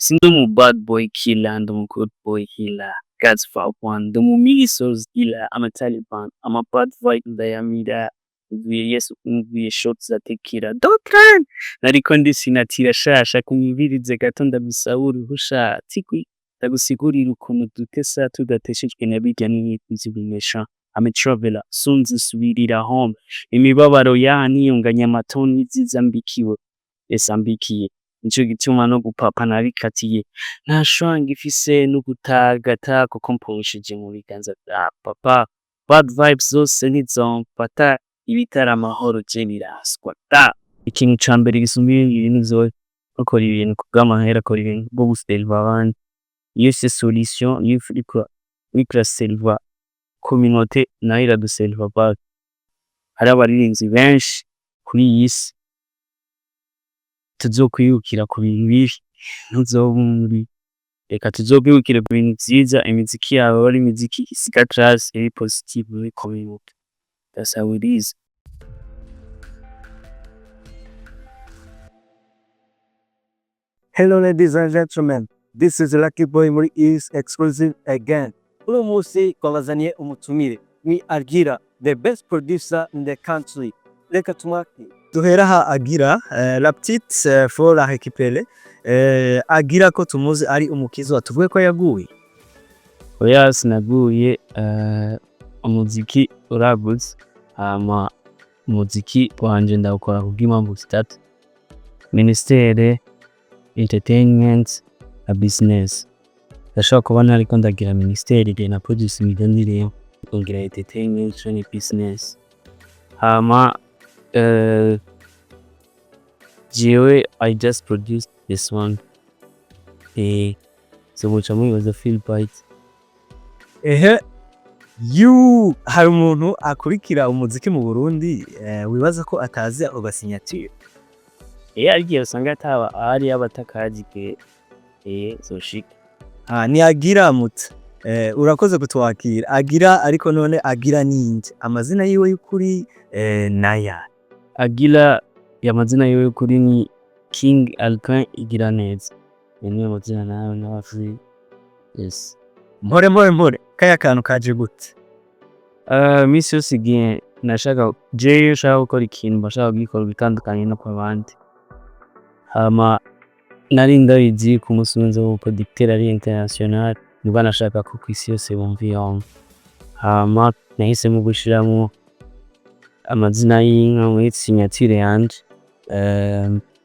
Sindi umu bad boy killer, ndi umu good boy healer. God's one, ndi umu missiles dealer. I'm a Taliban, I'm a bad vibe ndayamira. Mvuye Yesu mvuye shots za tequila. Don't nariko ndisinatira shasha kunyumvirize gato, ndagusaba uruhusha tigwi ndagusigurira ukuntu dutesa tudateshejwe na birya n'ibindi bimesha. I'm a traveler, soon nzisubirira home. Imibabaro yaha niyunganya amatoni nziza mbikiwe, esa mbikiye. Nico gituma no gupapa nabikatiye, nta shwanga ifise no gutagata kuko mporesheje mu biganza vya papa. Bad vibes zose ntizomfata, ibitari amahoro je biraswa ta. Ikintu ca mbere gisumba ibindi bintu vyose, ntukore ibintu kubw'amahera, kora ibintu kubwo guseriva abandi. Iyo ufise solution, iyo uriko uraseriva communauté, nayo iraguseriva back. Hariho abaririmbyi benshi kuri iyi si tuzokwirukira ku bintu bibi, ntuzoba muri, reka tuzokwirukire ku bintu vyiza. Imiziki yawe abe ari imiziki isiga trace iri positive muri communauté. That's how it is. Hello ladies and gentlemen, this is Lucky Boy muri East Exclusive again. Uno munsi twabazaniye umutumire ni Agira, the best producer in the country. Reka tumwakire. Duhera aha Agira, la petite faut la récupérer. Agira ko tumuzi ari umukizwa, tuvuge ko yaguye? Oya, sinaguye. Umuziki uragutse, hama umuziki wanje ndawukora kubw'impamvu zitatu: ministère, entertainment na business. Ndashobora kuba nariko ndagira ministère igihe na producinga iyo ndirimbo, ngira entertainment canke business. Hama jewe I just produced this one, so muca mubibaza Phil Bite. Ehe, yu hari umuntu akurikira umuziki mu Burundi wibaza ko atazi ako gasignature? Hari igihe usanga ataba hariyo abatakazi ke zoshika. Ah, ni Agira muta. Urakoze kutwakira Agira, ariko none Agira ninde? Amazina yiwe y'ukuri naya? Agira, amazina yiwe y'ukuri ni King Alpin Igiraneza. Ayo niyo mazina nawe n'abavyeyi, yes. Mpore mpore mpore, kaya kantu kaje gute? Misi yose igihe nashaka, jewe iyo nshaka gukora ikintu mba nshaka kugikora bitandukanye no ku bandi. Hama nari ndabizi ko umunsi umwe nzoba umuproducteur ari international, nibwo nashaka ko kw'isi yose bumva iyo. Hama nahisemo gushiramwo amazina y'inka muri signature yanje,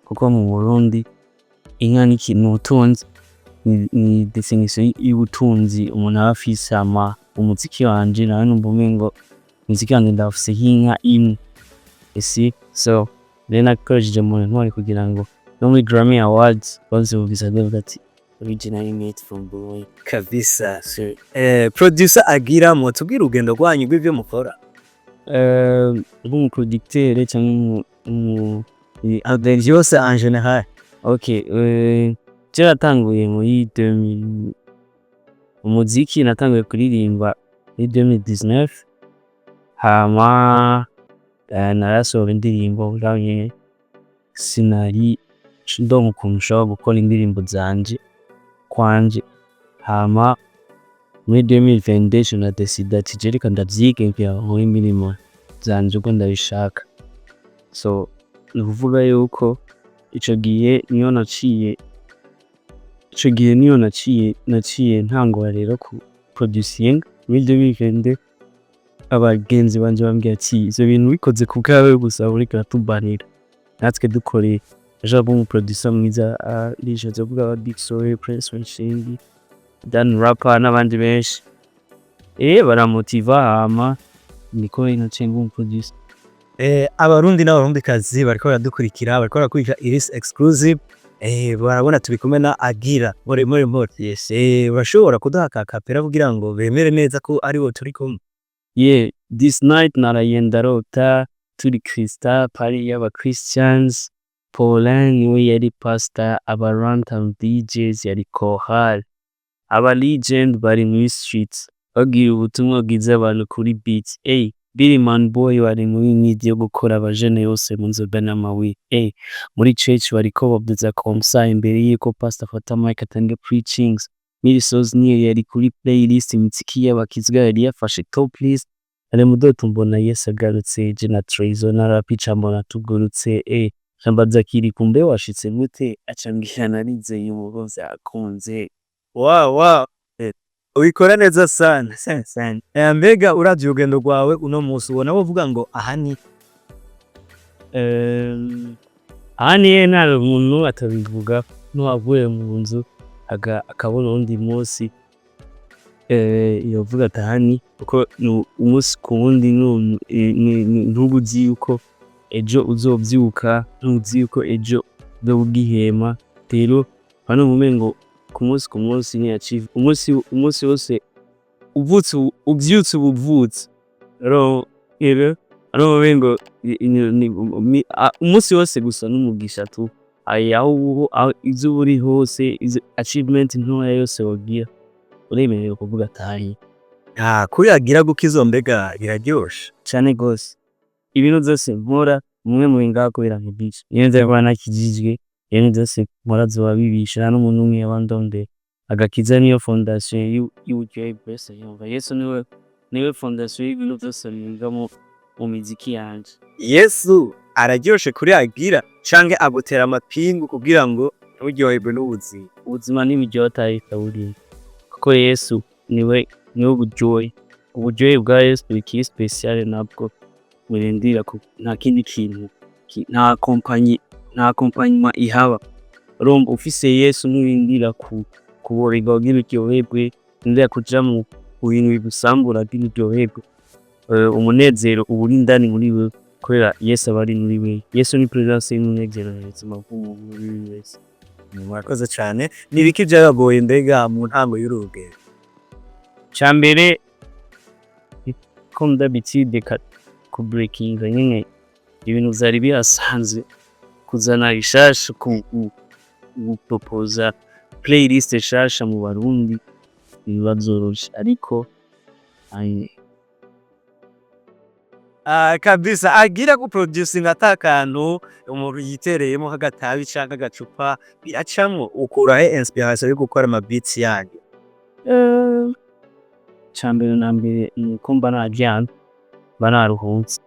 kuko mu Burundi inka ni ubutunzi, ni définition y'ubutunzi umuntu aba afise. Hama umuziki wanje nawe numva umengo umuziki wanje ndawufise nk'inka imwe, you see. So rero nakoresheje mu ntwari kugira ngo no muri Grammy Awards bavyumvise bavuga ati "Originally made from Burundi." Kabisa. So, Producer Agira, mutubwire urugendo rwanyu rw'ivyo mukora. Nk'umuproducteur canke umu Vyose en général. Okay, je natanguye muri 2000 umuziki, natanguye kuririmba muri 2019. Hama narasohora indirimbo mugabo nyene sinari ndonka ukuntu nshobora gukora indirimbo zanje kwanje. Hama muri 2022 ca ndadesida ati je reka ndavyige kugira ngo nkore indirimbo zanje uko ndabishaka. So ni ukuvuga yuko ico gihe niho naciye ntangura rero ku producinga muri 2022. Abagenzi banje bambwira ati ivyo bintu ubikoze ku bwawe gusa uriko uratubanira, natwe dukoreye ndashaka kuba umuproducer mwiza. Nishatse kuvuga aba Big Soul, Prince Nshingi, Dan Rapper n'abandi benshi, baramotiva, hama niko naciye mba umuproducer. Abarundi n'Abarundikazi bariko baradukurikira, bariko barakurikira Iris Exclusive, barabona turi kumwe na Agira mpore mpore mpore. Yes. Urashobora kuduha ka capella kugira ngo bemere neza ko ariwo turi kumwe? Yeah, this night naraye ndarota turi Crystal party y'aba Christians. Paulin niwe yari pastor, aba Runtown DJs yari choral, aba legend bari muri streets babwira ubutumwa bwiza abantu kuri beat. Ey. Billy Boy bari muri need yo gukora abajene yose mu nzoga n'amawi. Muri church bariko bavuza Comme Ça imbere yuko pastor afata mic atange preachings. Mirisos niyo yari kuri playlist, imiziki y'abakizwa yari yafashe top list. Ari mudoto mbona Yesu agarutse, je na Trezo na Rapica mbona tugurutse. Mbaza kiri kumbe washitse gute, aca ambwira narizeye umugozi akunze. Wow, ubikora neza sana sana sana. Mbega uravye urugendo rwawe uno musi, ubona wovuga ngo aha ni Aha niye nta umuntu atabivuga, n'uwavuye mu nzu akabona uwundi munsi yovuga ati aha ni kuko umunsi ku wundi ntuba uzi yuko ejo uzovyuka, ntuzi yuko ejo uzoba ugihema. Rero mba numva umengo ku munsi ku munsi ni achieve umunsi wose uvutse, uvyutse uba uvutse. Rero numva umengo umunsi wose gusa n'umugisha tu, aho izuba uri hose, achievement ntoya yose wogira uremerewe kuvuga ati aha ni. Ah, kuri agira gukizwa mbega biraryoshe? Cane gose, ibintu vyose nkora mumwe muri ngaho kubera nkijijwe, iyo nza kuba ntakijijwe ibintu vyose nkora vyoba bibishe, nta n'umuntu n'umwe yoba andondera. Agakiza niyo fondation y'uburyohe bwose yumva Yesu niwe fondation y'ibintu vyose niga mu miziki yanje. Yesu araryoshe kuri agira canke agutera amapingu kugira ngo nturyoherwe n'ubuzima? Ubuzima ntibiryoha atari kuko Yesu niwe buryohe. Uburyohe bwa Yesu bukiri spécial, ntabwo burindira, nta kindi kintu, nta accompagnement ihaba. Urumva ufise Yesu nturindira kuborerwa kugira uryoherwe, nturindira kuja mu bintu bigusambura kugira uryoherwe. Umunezero uba uri indani muri wewe kubera Yesu aba ari muri wewe. Yesu ni présence y'umunezero mu buzima bw'umuntu wese. Murakoze cane. Ni ibiki vyabagoye mbega mu ntango y'uru rugendo? Icambere, comme d'habitude, ku breakinga nyene ibintu vyari bihasanzwe, kuzana bishasha, gupropoza playlist nshasha mu Barundi ntibiba vyoroshe, ariko Ah, kabisa agira guproducinga ata kantu umuntu yitereyemo nk'agatabi canke agacupa biracamwo? Ukura he inspiration yo gukora ama beats yanyu? Icambere na mbere nuko mba naryamye, mba naruhutse,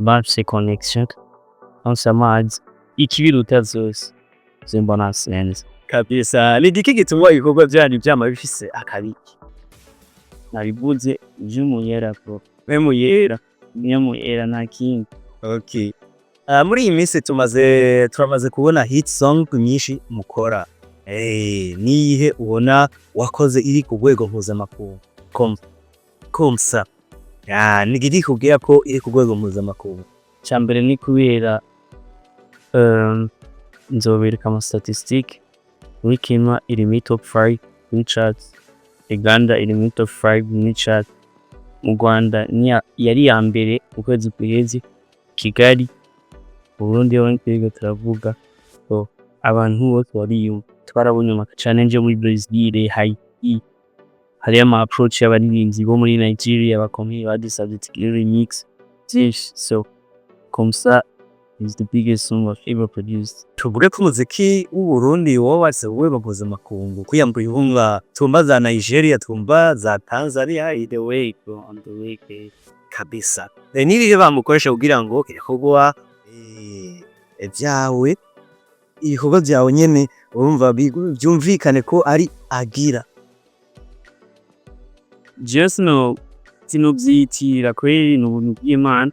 mba mfise connexion, mba mfise amazi, ikibiruta vyose je mba nasenze. Kabisa, ni igiki gituma ibikorwa vyanyu vyama bifise akabiki? Nabivuze vy'umuyera bro. Mpwemu Yera. Mpwemu Yera, nta kindi. Okay. Muri iyi minsi turamaze kubona hit song nyinshi mukora. Niyihe ubona wakoze iri ku rwego mpuzamakungu? Comme Ça. Ah, ni igiki kikubwira ko iri ku rwego mpuzamakungu? Icambere ni kubera nzobereka ama statistique. Muri Kenya iri muri top 5 muri charts, Uganda iri muri top 5 muri chart, mu Rwanda yari iya mbere mu kwezi guheze, Kigali, Burundi ho ntitwirirwa turavuga, so abantu bose bariyumva. Twarabonye ama challenge yo muri Brazil, Haiti, hariyo ama approach y'abaririmbyi bo muri Nigeria bakomeye badusavye tugire remix vyinshi, so Comme Ça is the biggest song I've ever produced. Tuvuge ko umuziki w'Uburundi woba wase urwego mpuzamakungu kwiyambura ihumba, tumva za Nigeria, tumva za Tanzania? The way bro, on the way babe. Kabisa. N'irihe banga ukoresha kugira ngo ibikorwa vyawe, ibikorwa vyawe nyene urumva vyumvikane ko ari agira? Jewe sinovyiyitirira kweri, ni ubuntu bw'Imana.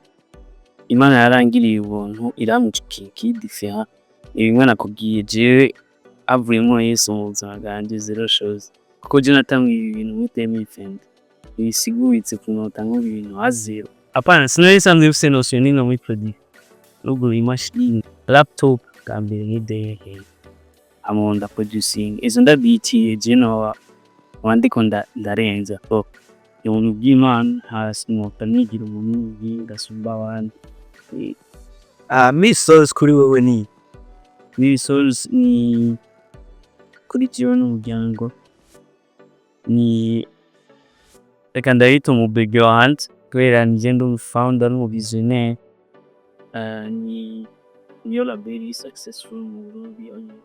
Imana yarangiriye ubuntu irampa ikintu kiri différent. Ni bimwe nakubwiye, jewe havuyemwo Yesu mu buzima bwanje, zéro chose, kuko je natanguye ibi bintu muri 2020, ntibisiguritse ukuntu wotangura ibintu à zéro. Apana, sinari nsanzwe mfise notion nimwe muri produit, nuguruye imashini laptop bwa mbere muri 2015, hama ndaproducinga ivyo ndavyitiye, je noba ndiko ndarenza ko ni ubuntu bw'Imana, sinopfa nigira umuntu asumba abandi. Miss Souls kuri wewe ni Miss Souls ni kuri jewe n'umuryango, ni reka ndayita umubebe wanje. Kubera nije ndi umu founder n'umu visionnaire, ni niyo label iri successful mu Burundi yonyene.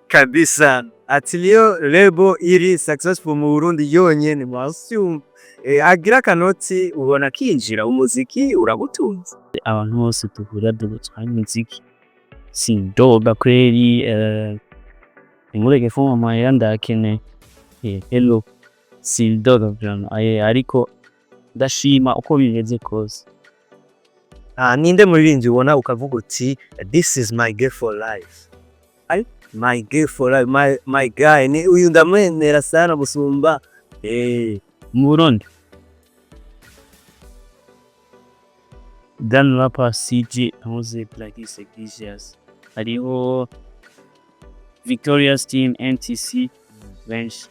Kabisa, ati niyo label iri successful mu Burundi yonyene. Mwavyumva? Agira akanoti ubona kinjira, umuziki uragutunze? Abantu bose duhura dutwara imiziki, sindoga kweri, ntimureke kumpa amahera, ndayakeneye. Hello, sindoga vraiment, ariko ndashima uko bimeze kose. Ah, ninde muririmbyi ubona ukavuga uti "This is my girl for life"? Ay, my girl for life, my guy ni uyu, ndamwemera sana gusumba. Mu Burundi, Dan Rapa, CJ Ntuze, Gladys Iglesias, hariho Victoria's Team, NTC, benshi.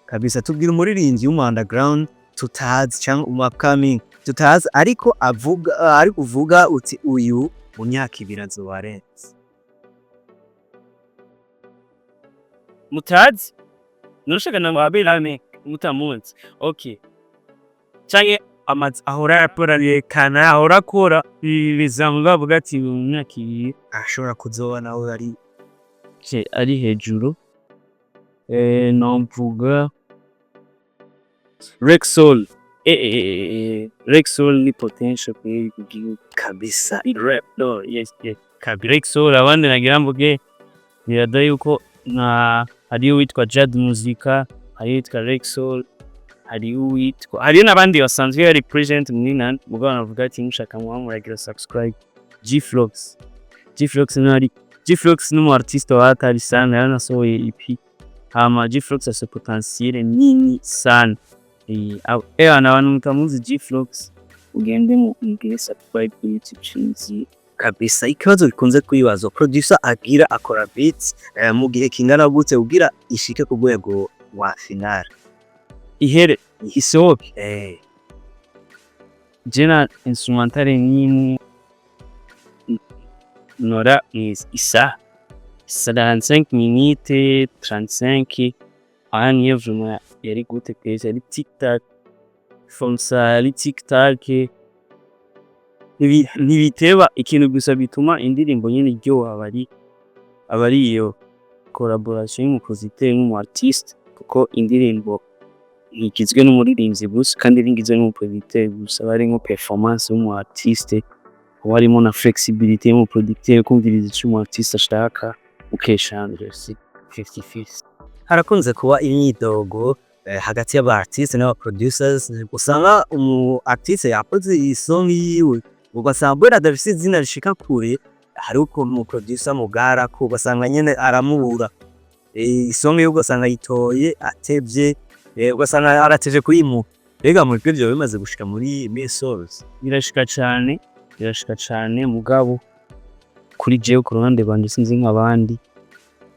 Kabisa, tubwira umuririmbyi w'umu underground tutazi cyangwa umu upcoming tutazi, ariko avuga, ariko uvuga uti uyu mu myaka 2 azoba arenze. Mutazi nushaka na wabirame mutamuzi, okay, canke amazi ahora akorarekana, ahora akora ibizamu, bavuga ati mu myaka 2 ashobora kuzoba nawe ari Je, ari hejuru, nomvuga Rexall. Rexall ni potential kweri ku gihugu. Kabisa. Rap no, yes, kabi Rexall. Abandi nagira mvuge, nirada yuko nka hariyo uwitwa Jad Muzika, hariyo uwitwa Rexall, hariyo uwitwa, hariyo n'abandi basanzwe bari present muri nani, mugabo navuga ati mushaka muba muragira subscribe. G-Flox, G-Flox niwe ari, G-Flox ni umu artiste wa hatari sana, yaranasohoye EP. Hama G-Flox afise potentiel nini sana. Ewana, abantu mutamuzi G-Flox, ugende mugire subscribe kuri YouTube channel ziwe. Kabisa, ikibazo gikunze kwibazwa: producer agira akora beats mu gihe kingana gute kugira ishike ku rwego rwa final? Ihere isohoke? Eh. Jena instrumentale n'imwe nora isaha 45 minutes, 35. Aha niyo vraiment yari gute kwezi, yari tic tac from sa, yari tic tac. Ntibiteba. Ikintu gusa bituma indirimbo nyene iryoha aba ari iyo collaboration y'umu producteur n'umu artiste, kuko indirimbo ntigizwe n'umuririmbyi gusa kandi ntigizwe n'umu producteur gusa, haba harimwo performance y'umu artiste, haba harimwo na flexibilité y'umu producteur, kumviriza ico umu artiste ashaka, mukeshanja si 50-50. Harakunze kuba imyidogo hagati y'aba artiste n'aba producers. Usanga umu artiste yakoze iyi song yiwe, ugasanga kubera adafise izina rishika kure, hariho ukuntu umu producer amugarako, ugasanga nyene aramubura. Isong yiwe ugasanga ayitoye atevye, ugasanga aratevye kuyimuha. Mbega mwebwe vyoba bimaze gushika muri Misozi? Birashika cane, birashika cane, mugabo kuri jewe, ku ruhande rwanje, sinzi nk'abandi,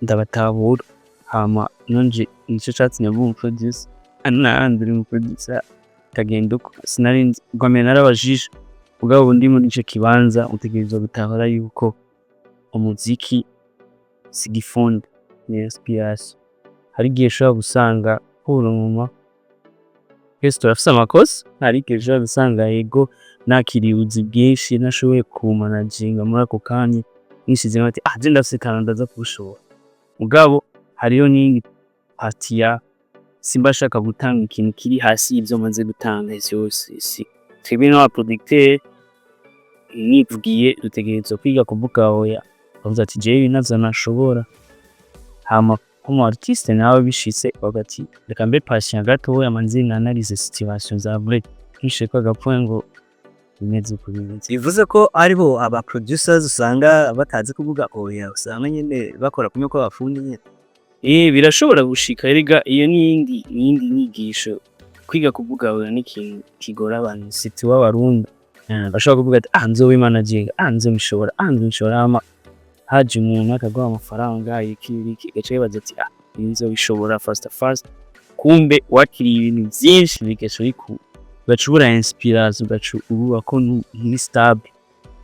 ndabatahura. Hama nanje nico catumye mba umu producer, nahandi uri umu producer kagenda uko sinari nzi bwa mbere narabajije. Mugabo ubu ndi muri ico kibanza, utegerezwa gutahura yuko umuziki si igifundi, ni inspiration. Hari igihe ushobora gusanga huruma, twese turafise amakosa. Hari igihe ushobora gusanga yego nakiriye ubuzi bwinshi, ntashoboye kuwumanaginga muri ako kanya, nishizemwo ati "Ah, je ndafise talent, ndaza kubishobora." Mugabo hariyo n'iyindi partie ya simba shaka gutanga ikintu kiri hasi y'ivyo maze gutanga vyose. Si twebwe nk'aba producteur, nivugiye, dutegerezwa kwiga kuvuga oya, ukavuga ati jewe ibi ntavyo nashobora. Hama nk'umu artiste nawe bishitse ukavuga ati reka mbe patient gatoya, manze nanalyse situation za vrai, ntushireko agapoint ngo bimeze uku bimeze. Bivuze ko aribo aba producers usanga batazi kuvuga oya, usanga nyene bakora kumwe kw'abafundi nyene. Birashobora gushika. Erega iyo niyindi nyigisho. Kwiga kuvuga oya ni ikintu kigora abantu, surtout b'Abarundi. Bashobora kuvuga ati "Ah, nzobimanaginga, ah, nzobishobora, ah, nzobishobora." Hama haje umuntu akaguha amafaranga, iki iki, ugaca wibaza ati "Ah, ibi nzobishobora fast fast." Kumbe wakiriye ibintu vyinshi, bigaca biku ugaca ubura inspiration, ugaca ubura ko nturi stable.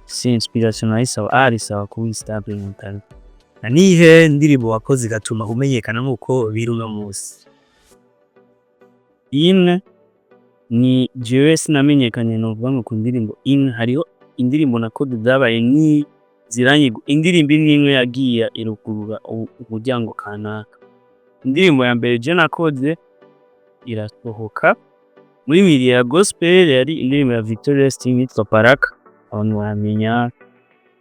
Si inspiration nayo isaba, art isaba kuba uri stable mentalement. Niyihe ndirimbo wakoze igatuma umenyekana nkuko biri uno musi? Imwe. Ni jewe sinamenyekanye novuga ngo ku ndirimbo imwe. Hariho indirimbo nakoze zabaye ni ziranyigwa, indirimbo imwe imwe yagiye irugurura umuryango kanaka. Indirimbo ya mbere je nakoze irasohoka muri milieu ya gospel yari indirimbo ya Victorious Team yitwa Baraka, abantu baramenya.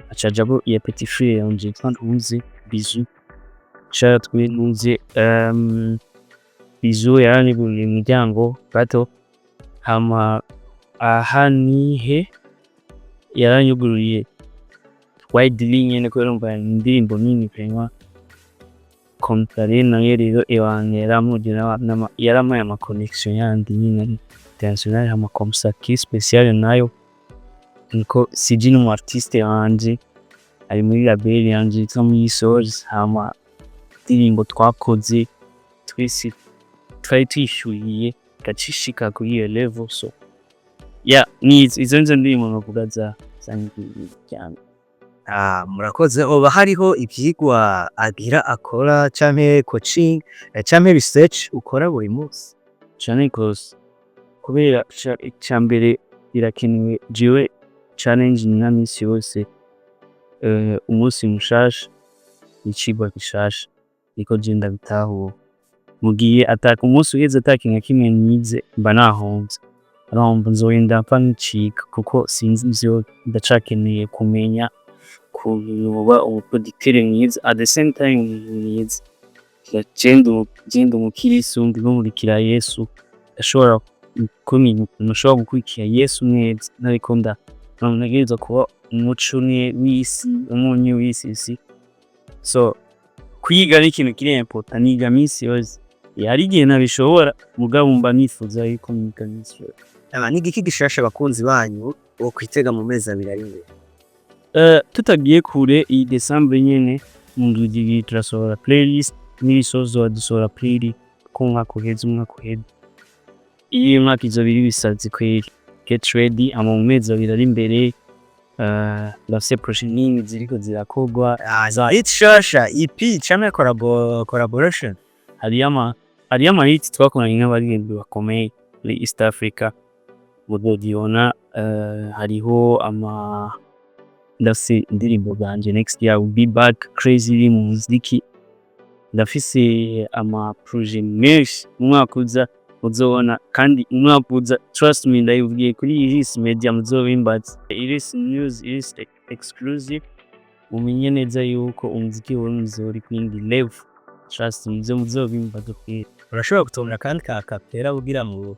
Hacajako iya petit frère yanje yitwa Ntunze Bizu. Shout out kuri Ntunze Bizu, yaranyugururiye imiryango gato. Hama Aha Nihe yaranyugururiye widely nyene, kubera urumva ni indirimbo nini vraiment. Komtare nayo rero ewana yarampaye ama connection yandi nyene international. Hama Komsa ki special nayo niko CG ni umu artiste wanje, ari muri label yanje yitwa Mwisozi. Hama indirimbo twakoze twese twari tuyishuhiye, igaca ishika kuri iyo level. So yeah, ni izo nizo ndirimbo novuga zanyugururiye imiryango. Ah, murakoze. Hoba hariho ivyigwa agira akora canke coaching canke research ukora buri munsi? Cane gose, kubera ica mbere birakenewe. Jewe challenge nina misi yose, umunsi mushasha icigwa gishasha, niko je ndabitahura. Mu gihe ata umunsi uheze ata kintu na kimwe nize, mba nahomvye. Urumva nzorinda mpfa nkiciga, kuko sinzi ivyo ndacakeneye kumenya ukuntu noba umu producteur mwiza, at the same time umuntu mwiza. Je ndi umukirisu, ndiko nkurikira Yesu, ndashobora ntushobora gukurikira Yesu neza ntariko ntegerezwa kuba umuco w'isi, umunyu w'isi si. So kwiga ni ikintu kiri important, niga misi yose. Hari igihe ntabishobora, mugabo mba nifuza yuko niga misi yose. Aba ni igiki gishasha abakunzi banyu bokwitega mu mezi 2 ari imbere? Tutagiye kure, iyi December nyene mu ndwi 2 turasohora playlist n'ibisozo, dusohora playlist ko umwaka uheze. Iyi mwaka izoba iri ibisazi kweri. Get ready, ama mu mezi 2 ari imbere ndafise projet nini ziriko zirakorwa. Za hit shasha, EP canke collaboration? Hariyo ama hit twakoranye n'abaririmbyi bakomeye muri East Africa, muzozibona. Hariho ama ndafise indirimbo zanje, next year will be back crazy mu muziki. Ndafise ama projet menshi mu mwaka uza muzobona, kandi umwaka uza, trust me, ndabivugiye kuri Iris Media, muzobimbaza, Iris News, Iris Exclusive, mumenye neza yuko umuziki w'Uburundi uzoba uri kuyindi level. Trust me, ivyo muzobimbaza kweri. Urashobora gutomera kandi ka acapella kugira ngo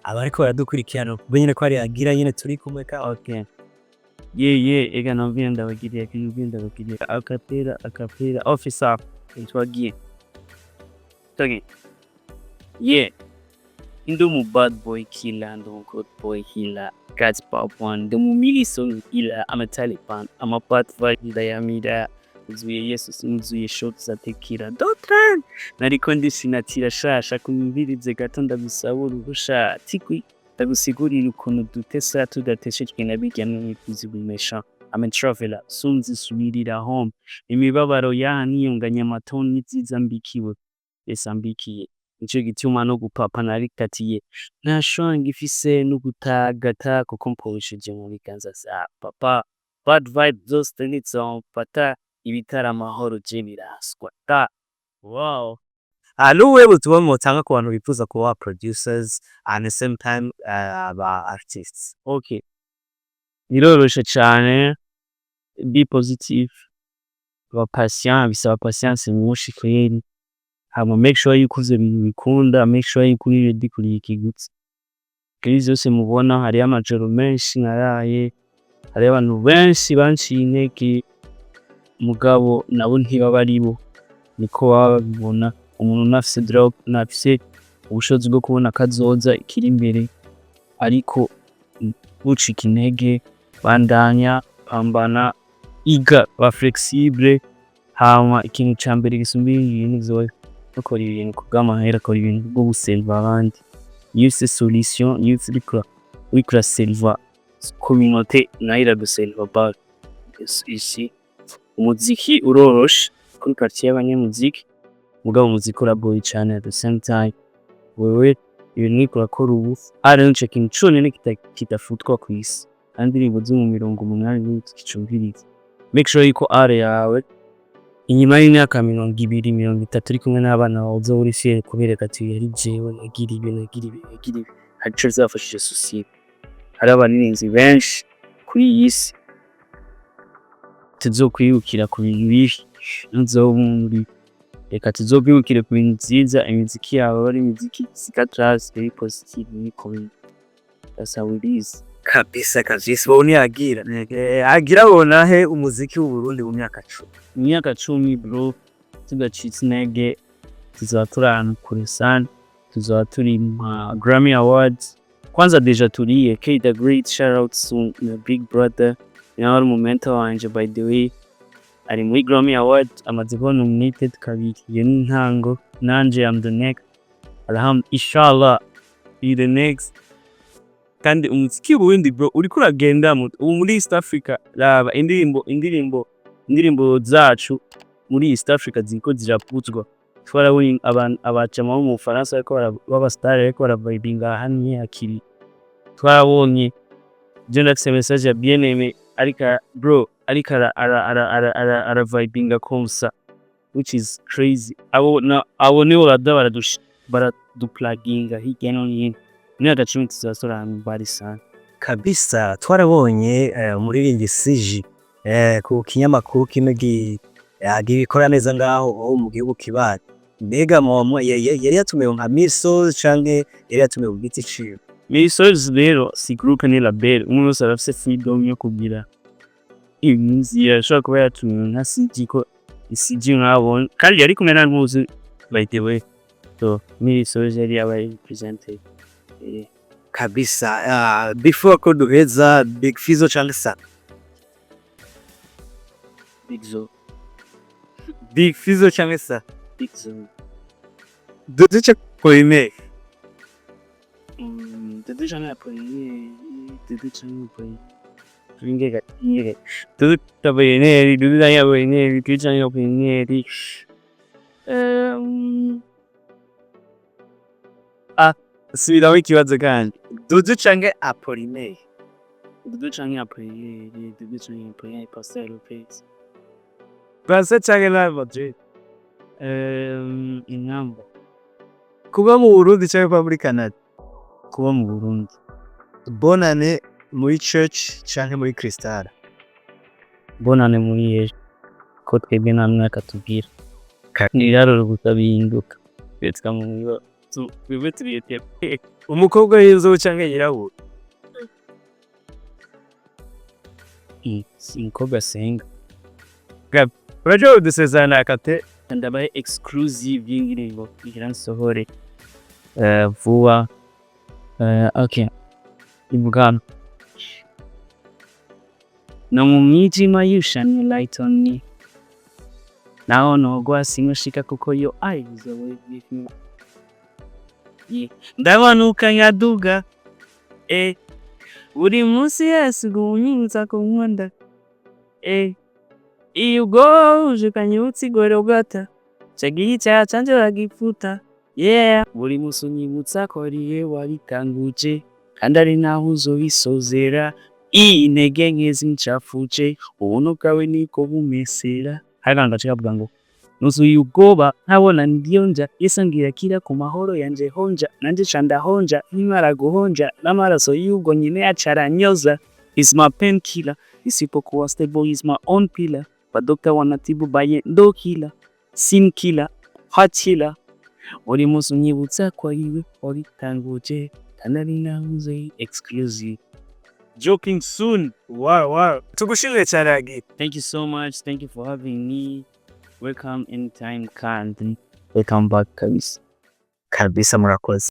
abariko baradukurikirana bamenye nyene ko ari Agira nyene turi kumwe ka Okay. Yeah, ega nabwiye ndabagiriye, nabwiye ndabagiriye acapella, acapella officer, twagiye. Twagiye. Yeah. Ndi umu bad boy killer, ndi umu good boy healer, God's pop one, ndi umu milison killer, I'm a Taliban, I'm a bad vibe ndayamira, nuzuye Yesu, sinuzuye shots za tequila, don't turn, nariko ndisinatira shasha, kunyumvirize gato ndagusaba uruhusha, tikwi, ndagusigurira ukuntu dutesa tudateshejwe na birya n'imikuzi bimesha. I'm a traveler, soon nzisubirira home, imibabaro yaha niyonganya amatoni nziza mbikiwe, esa mbikiye, nico gituma no gupapa narikatiye, nta shwa ngifise no gutagata kuko mporesheje mu biganza vya papa. Bad vibe zose ntizomfata, ibitari amahoro je biranswata. Wow. N'ubuhe butumwa mwotanga ku bantu bifuza kuba producers and the same time aba artists? Okay. Biroroshe cane, be positive, ba patient, bisaba patience nyinshi kweri, hama make sure yuko ivyo bintu ubikunda, make sure yuko uri ready kuriha ikiguzi. Kuri vyose mubona hariho amajoro menshi naraye, hariho abantu benshi banciye intege, mugabo nabo ntibaba aribo, niko baba babibona. Umuntu ntafise droit, ntafise ubushobozi bwo kubona kazoza kiri imbere, ariko ntucike intege, bandanya, pambana, iga, ba flexible, hama ikintu ca mbere gisumba ibindi bintu vyose, ntukore ibintu kubw'amahera, kora ibintu kubwo guseriva abandi. Iyo ufise solution, iyo uriko uraseriva communauté, nayo iraguseriva back. Ici umuziki uroroshe kuri partie y'abanyamuziki, mugabo umuziki uragoye cane at the same time. Wewe Ibintu uriko urakora ubu, art nico kintu conyene kidafutwa kw'isi. Kandi indirimbo zo mu 80 nizo tukicumviriza. Make sure yuko art yawe inyuma y'imyaka 20, 30, uri kumwe n'abana bawe, uzoba uri fier kubereka ati: "Yari jewe nagira ibi, nagira ibi, nagira ibi." Hari ico bizafashije société. Hariho abaririmbyi benshi kuri iyi si tuzokwibukira ku bintu bibi, ntuzoba umwe. Reka tuzokwibukire ku bintu vyiza, imiziki yawe abe ari imiziki isiga trace iri positive muri community. That's how it is. Kabisa kabisa, uwo ni Agira. Agira abona he umuziki w'Uburundi mu myaka 10? Mu myaka 10, bro, tudacitse intege, tuzoba turi ahantu kure sana, tuzoba turi mu Grammy Awards. Kwanza déjà turiye. K the Great, shout out to my big brother, nawe ari umu mentor wanje by the way, ari muri Grammy Awards, amaze kuba nominated kabiri. Iyo ni intango, nanje I'm the next. Alhamd, inshallah be the next. Kandi umuziki w'Uburundi, bro, uriko uragenda ubu muri East Africa. Raba indirimbo zacu muri East Africa ziriko ziravuzwa. Twarabonye abantu abajama bo mu Bufaransa bariko b'aba star bariko baravibinga hano hakiri. Twarabonye, je ndafise message ya Bien Aimé ariko bro, ariko ara vibinga comme ça, which is crazy. Abo na abo nibo baza baraduplaginga hirya no hino. Mu myaka 10 tuzoba turi ahantu mbali sana. Kabisa, twarabonye umuririmbyi CG ku kinyamakuru kimwe gikora neza ngaho mu gihugu kibanyi. Mbega yari yatumiwe nka Misos canke yari yatumiwe ku giti ciwe? Misos rero si groupe, ni label. Umwe wese arafise freedom yo kugira imiziki. Ashobora kuba yatumiwe nka CG, ko CG mwabonye kandi yari kumwe na Nkuzi, by the way. So Misos yari yabaye represented. Kabisa. Before ko duheza, Big Fizzo canke Sat? Big Zo. Big Fizzo canke Sat? Big Zo. Dudu canke Apollinaire? Dudu canke Apollinaire, Dudu canke Apollinaire. Ingega, ingega. Dudu Apollinaire, Dudu canke Apollinaire, Dudu canke Apollinaire. Ah, subiramo ikibazo kandi. Dudu canke Apollinaire? Dudu canke Apollinaire, Dudu canke Apollinaire, Pasteur Lopez. Barca canke Real Madrid? Intamba. Kuba mu Burundi canke kuba muri Canada? Kuba mu Burundi. Bonane muri church canke muri Crystal? Bonane muri Yesu. Ko twebwe nta mwaka tugira. Ni ibiharuro gusa bihinduka. Bitwa mu twebwe turiyete. Umukobwa w'inzobe canke yirabura? Umukobwa asenga. Urashobora kudusezerana akate? Ndabaye exclusive y'indirimbo ngira nsohore vuba. Okay. Ivuga: No mu mwijima you shine your light on me, naho nogwa sinushika kuko your eyes always with me. Yeah. Ndamanuka nkaduga, buri munsi Yesu gunyibutsa ko nkunda, iyo ugoruje ukanyibutsa igorogota cagihe icyaha canje uragifuta. Yeah, buri munsi unyibutsa ko ari wewe wabitanguje kandi ari naho uzobisozera. Intege nke zincafuje, ubuntu bwawe nibwo bumesera. Hari ahantu gace kavuga ngo nuzuye ubwoba nkabona ndiyo nja, Yesu ambwira kira ku mahoro yanje honja, nanje ca ndahonja. Nkimara guhonja n'amaraso y'ubwo nyine aca aranyoza. Is my pain killer, isipokuwa stable is my own pillar. Badokta wanatibu baye ndo killer, sin killer, heart killer. Buri munsi unyibutsa ko ariwe wabitanguje kandi ari naho uzoyi exclusive. Joking soon. Wow. Tugushimire cyane, Agi. Thank you so much. Thank you for having me. Welcome anytime kandi welcome back kabisa. Kabisa, murakoze.